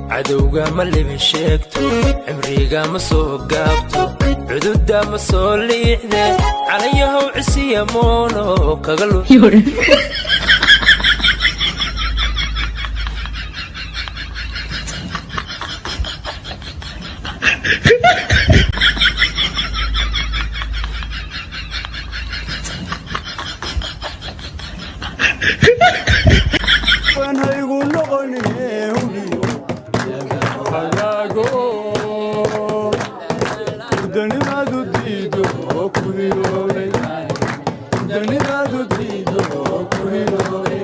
Cadowga ma libin sheegto, cimriga ma soo gaabto, cududa ma soo liicde, calayahow cisiya moono kaga lu. Haygu noqonine hubiyo hagaago urdanimadu diido oo ku hiloobay, urdanimadu diido oo ku hiloobay.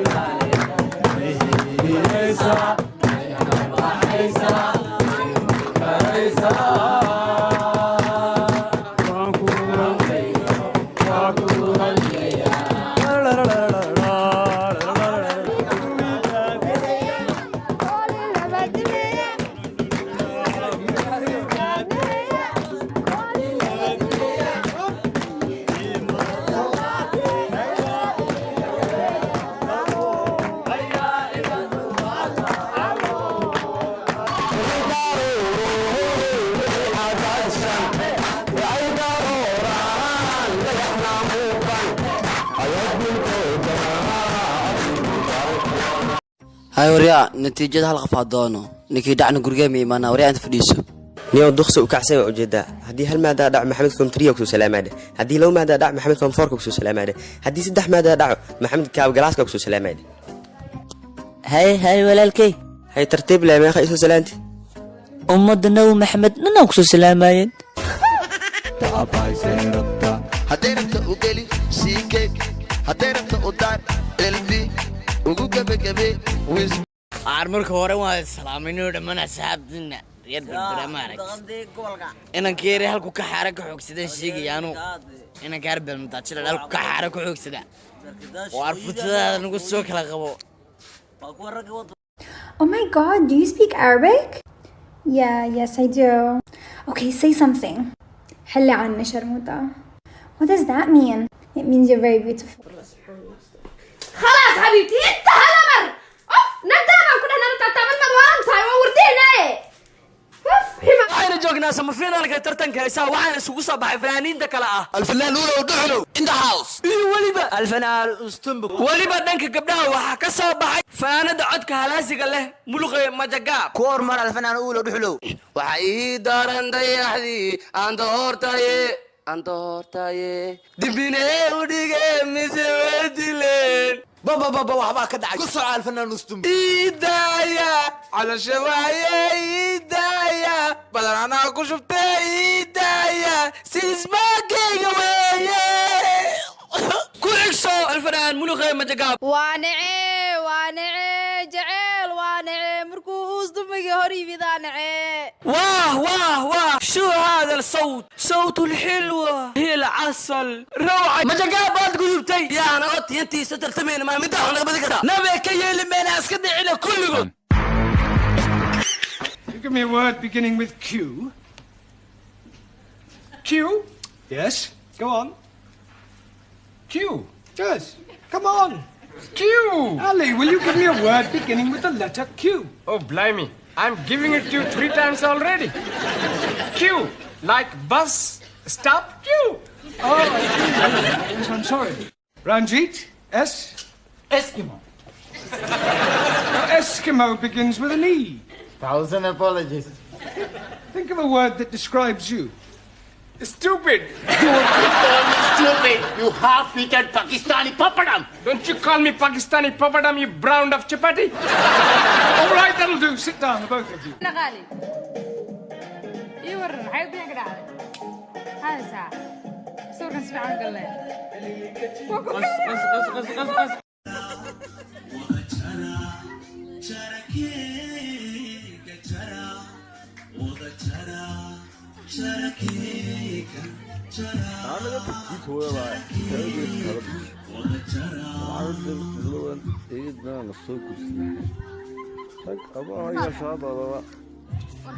Mihiyeysa baxaysa karaysa waan ku waa ku. Hay waryaa, natiijada hal qof haa doono, ninkii dhacna gurigee ma imaanaa? Waryaa, inta fadhiiso. Niyow, duqsi u kacsan waa ujeedaa. Haddii hal maadaa dhaco, Maxamed form three kusoo salaamaadhe. Haddii laba maadaa dhaco, Maxamed form fourka kusoo salaamaadhe. Haddii saddex maadaa dhaco, Maxamed kaabgalaaska kusoo salaamaadhe. Hay hay, walaalkey. Hay, tartiib leh, meeqa isoo salaanti? Ummadda Nabi Maxamed dhanaan kusoo salaamayeen. Hadday rabta u geli ck, hadday rabta u daar lb ugu gebagabe wis. Aan marka hore waan salaamayno dhammaan asxaabtina reer Berbera. Maaragt inanka yare halku ka xaara ka xoogsadaan sheegayaanu, inanka yar belmadaajila halku ka xaara ka xoogsada oo arfutadaada nagu soo kala qabo. Oh my God, do you speak Arabic? Yeah, yes, I do. Okay, say something. حلي عني شرموطة. What does that mean? It means you're very beautiful. خلاص حبيبتي، انتهى الامر. اوف، ندى baan ku dhahna taataaban maad waalan tahay, waa wardiinaaye. Uf xima. Waxaynu joognaa semifinalka tartanka heesaha. Waxaana isugu soo baxay fanaaniinta kale ah Alfanaan Ulow Dhuxlow in the house iyo weliba Alfanaan Ustumbuk. Weliba dhanka gabdhaha waxaa ka soo baxay fanaanada codka halaasiga leh, Muluqe Majagaab. Ku hormar, Alfanaan Uulo Dhuxlow. Waxaa ii daran dayaxdii aan doortaye, aan doortaye, dibinee u dhige mise wadileen. Babababa, waxbaa ka dhacay. Ku soco, Alfanaan Ustum. Iidaaya calosha waaye, iidaaya badan anaa ku shubtee, iidaaya siisbaagayga weeye. Ku xigso, Alfanaan Muluqe Majagaab. Waa nacee, waa nacee jeceel, waa nacee markuu uus dumigii hor yimidaa nacee. واه واه واه، شو هذا الصوت؟ صوت الحلوة هي العسل، روعة. ما جاب قلوبتي يا انا قلت انت سترتمين ما مدح انا بدك نبي كيل من اسكت على كل. You give me a word beginning with Q. Q? Yes. Go on. Q. Yes. Come on. Q. Ali, will you give me a word beginning with the letter Q? Oh, blimey. I'm giving it to you three times already. Q. Like bus, stop, Q. Oh, I see. Yes, I'm sorry. Ranjit, S. Eskimo. Now, Eskimo begins with an E. Thousand apologies. Think of a word that describes you. Stupid. Stupid. You half-eaten Pakistani papadam. Don't you call me Pakistani papadam, you browned of chapati. All right, that'll do. Sit down, the both of you. Naqaali, ii waran, maxay biyan ka dhacday haysaa? Sawirkan si fiican u galle. War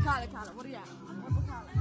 kaale, kaale, waryaa, kaale.